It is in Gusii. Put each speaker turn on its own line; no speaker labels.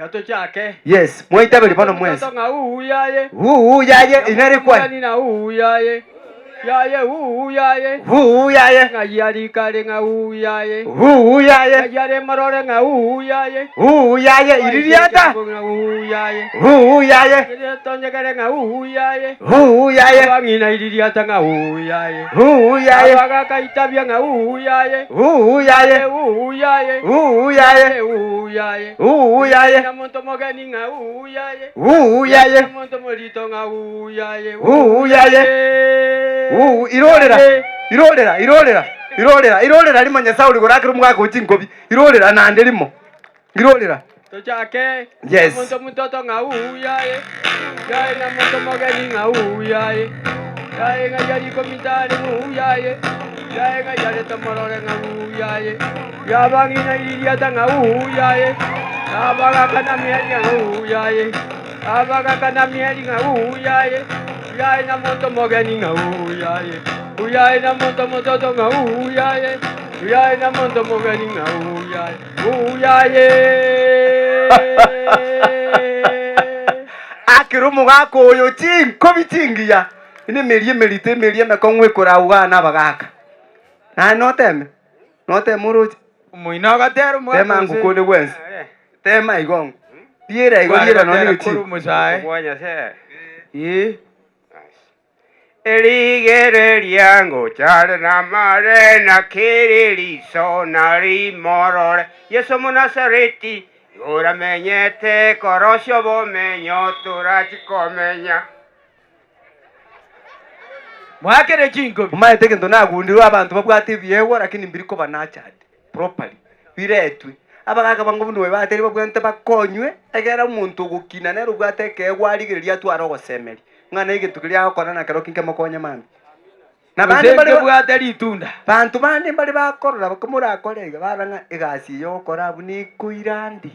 Gatochake.
Yes, mwaitaberi bono mwensi.
Mtoto ng'a uu yaye.
Uu yaye inere kwani.
Mgeni na uu yaye. Yaye uu yaye.
Uu yaye.
Ng'ai arikare ng'a uu yaye.
Uu yaye.
Ng'ai are morore ng'a uu yaye.
Uu yaye iririata.
Ng'a uu yaye.
Uu yaye.
Tonyegere ng'a uu yaye.
Uu yaye.
Abang'ina iririata ng'a uu yaye.
Uu yaye.
Abagaka itabia ng'a uu yaye.
Uu yaye.
Uu yaye.
Uu yaye.
Uu yaye.
Uu yaye.
Na monto mogeni ng'a uu yaye.
Uu yaye.
Na monto morito ng'a uu yaye.
Uu yaye. Uu irorera. Irorera, irorera. Irorera, irorera rimo Nyasae ore gorakera omogaka o chinkobi. Irorera naende rimo. Irorera.
Tochake.
Yes.
Na monto mototo ng'a uu yaye. Yaye na monto mogeni ng'a uu yaye. Yaye ng'a yari komitare ng'a uu yaye. Yaye ng'a yare tomorore ng'a uu yaye. Yabang'ina iririata ng'a uu yaye. Abagaka na mieri ng'a uu yaye. Abagaka na mieri ng'a uu yaye. Yaye na monto mogeni ng'a uu yaye. Yaye na monto mototo ng'a uu yaye. Yaye na monto mogeni ng'a uu yaye. Uu yaye.
Akera omogaka oyo chinkobi chingiya, nemeria emerito emeria emekong'u ekorauga nabagaka. Naye noteme, noteme oroche.
Omoino ogatera omogaka
Tema
gose.
ngokone gwensi. Tema igo. Riera igo riera nonya
Kware
egechiiko.
korwa omosae.
Kobua Nyasae.
Ee.
Erigereria ngochare namare, na keri riso narimorore. Yeso Omonasareti, igo oramenyete korosia obomenyo torachi komenya.
Moakere chinkobi.
Omanyete egento nagundirwe abanto babwate ebiegwa lakini mbiri koba nurtured properly, biretwe. Abagaka bango buna oyo batebire babwenerete bakonywe egere omonto ogokina nere obwate ekeegwa arigereria atware ogosemeria ng'a na egento keria agokora nakerokio nkemokonye mambia. Na bande
Gose
mbare ba-
nkebwate ritunda.
banto bande mbare bakorora morakore iga barora ng'a egasi eye ogokora abwo nekoira nde.